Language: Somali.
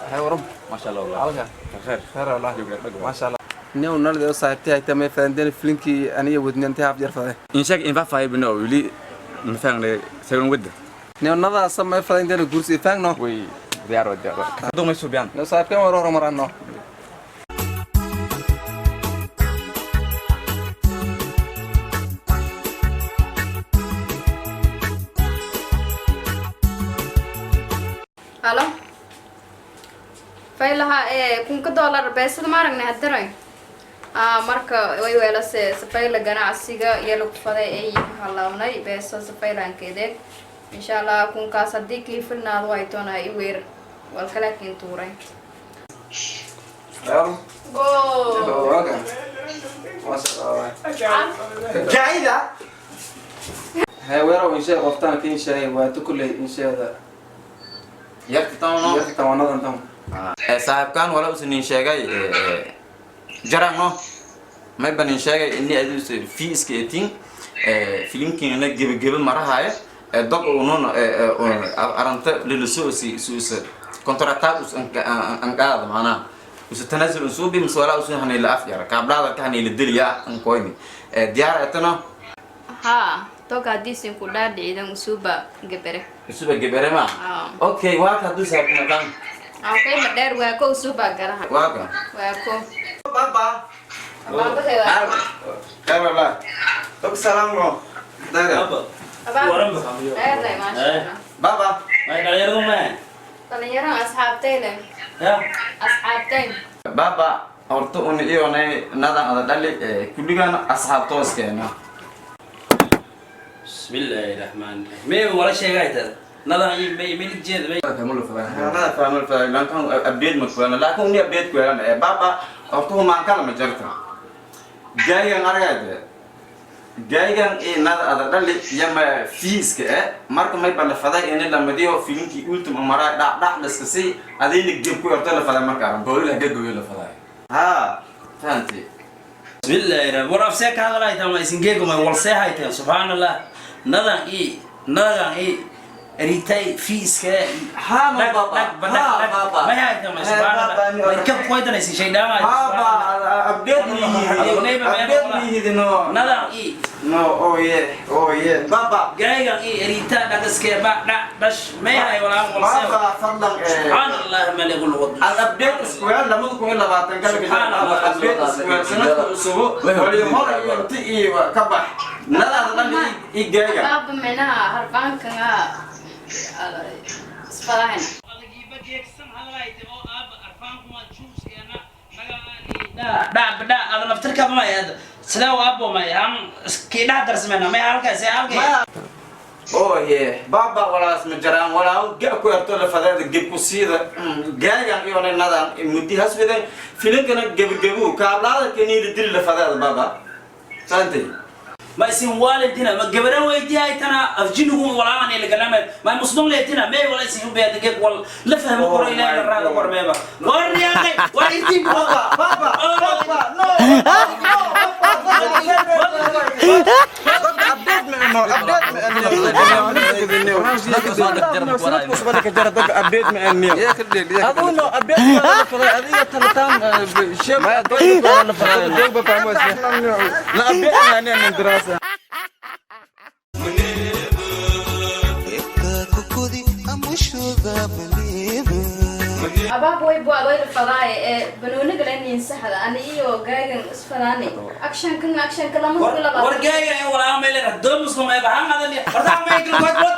Hay waram. Maasha Allah wallah. Halka. Khair. Khair wallah. Joog dhag. Maasha Allah. Nin nalde oo saaxiibtay hayta may faandeen filinkii aniga wadnantay haf jar faday. In sheeg in faafay bino wili ma faangne sagan wada. Nin nada samay faandeen gursi faangno. Way diyaar waa diyaar. Haduu may suubiyaan. Nin saaxiibkan war horumarano. Halo, faylaha ee 1000-ka dollar beesada ma aragnay hadiray. Marka way weelase safayla ganacsiga iyo lagu faday ay halawnay beeso safaylankeedeed, insha Allah kunkaas haddii kiifilnaadu ay toona i weer walkalaakiin tuuray. Yarum. Go. Welcome. Maasha Allah. Jaida. Hay weerow in sheeg qoftaan kiin sheegay waa tukulay in sheegada. Yarta tan. Yarta tawanadan tan. Saaxiibkan wala usan nin sheegay jarang no may ba nin sheegay ini aduu fee iska etin filimkiina gebagebe marahaya dog unun aranta liliso si suusa kontrataad us anqaada macnaha usa tanaasul usuubi mise walaa usun hanayla af yara kaablaada ka hanayla deliya ankoyni diyaar etano. Haa, toka haddii ku dhaadhicidan usuba gebere. Usuba gebere ma. Okay, waa ka hadduu saaxiibkan. Okay, ma dheer waa ko usuba garaha. Waa ka. Waa ko. Baba. Abaabakay waa. Khair wallah. Tok salam no. Dare. Abaab dheerday, maasha Allah. Baba. May dhalinyaradu ma dhalinyaro asxaabtay leh. Ya. Asxaabtay. Baba horta un iyonay nadan ada dhali kulligaan asxaab tooskeena. Bismillaahi raxmaani raxiim. May wala sheegay tada nadan iyo may may jeed may. Nada fahmul fahmul lankan update ma kuwana laakin uni update kuwana baba horta humaan kala ma jarta gaagan aragayde gaagan i nada ada dhali yama fiiska marka may balafaday ini lamadiyo filimkii ultim maraa dhac dhac laska si adayna geb ku yarto la faday marka aran Boolila gagoyo la faday. Ha fahanti. Bismillaahi raxmaan war afsee ka hadalay tan waa isin geego may wal see hayteen, subxaan Allah, nadan i nadan i ritay fiiska. Ha no baba. Ha baba. May hayteen may subxaan Allah may ka qoydan isin shaydaan. Ha ba update ni update ni no. Nadan i. No, oh yeah, oh yeah baba. Gaagan i rita dhagaskee ba dhac dhash may hay walaa wal see. Baba fadlan. Subxaan Allah maligul wad. Al-update square 2020 kala. Subxaan Allah. Update square sanadka cusubo wali hore iyo inti iyo ka bax nadaada dhan i gaaga. Abaaba micnaha harbaankaga isfadahayna. Oh yeah baba, walaas ma jaraan walaa ga ku yarto la fadeeda geb ku siida gaagan iyo nadan muddi haswidan filinkana gebgebu kaablaada kaniida dil la fadeeda baba santay. Ma isin waalidina ma gabaran weydiihaytana afjinugu walaaman ila galamed ma muslim leetina may wala isin ubeeda geeg wal la fahmo koro ilaahay la raada kormeeba war yaaqay war irtiin. Baba, baba, baba, no, no, update ma no, update ma update ma no. Yaa ka dheel yaa. Aduno update ma la faday adiga talataan sheeg Ma doog la faday doog ba fahmo. La update ma ana dirasa. Abaab way buad way fadaaye ee banooniga la niin saxda ani iyo gaagan isfadaani actionkan actionka lama kula war geega in walaa may leedahay doo muslim ay bahan adan warta may gal wad wad.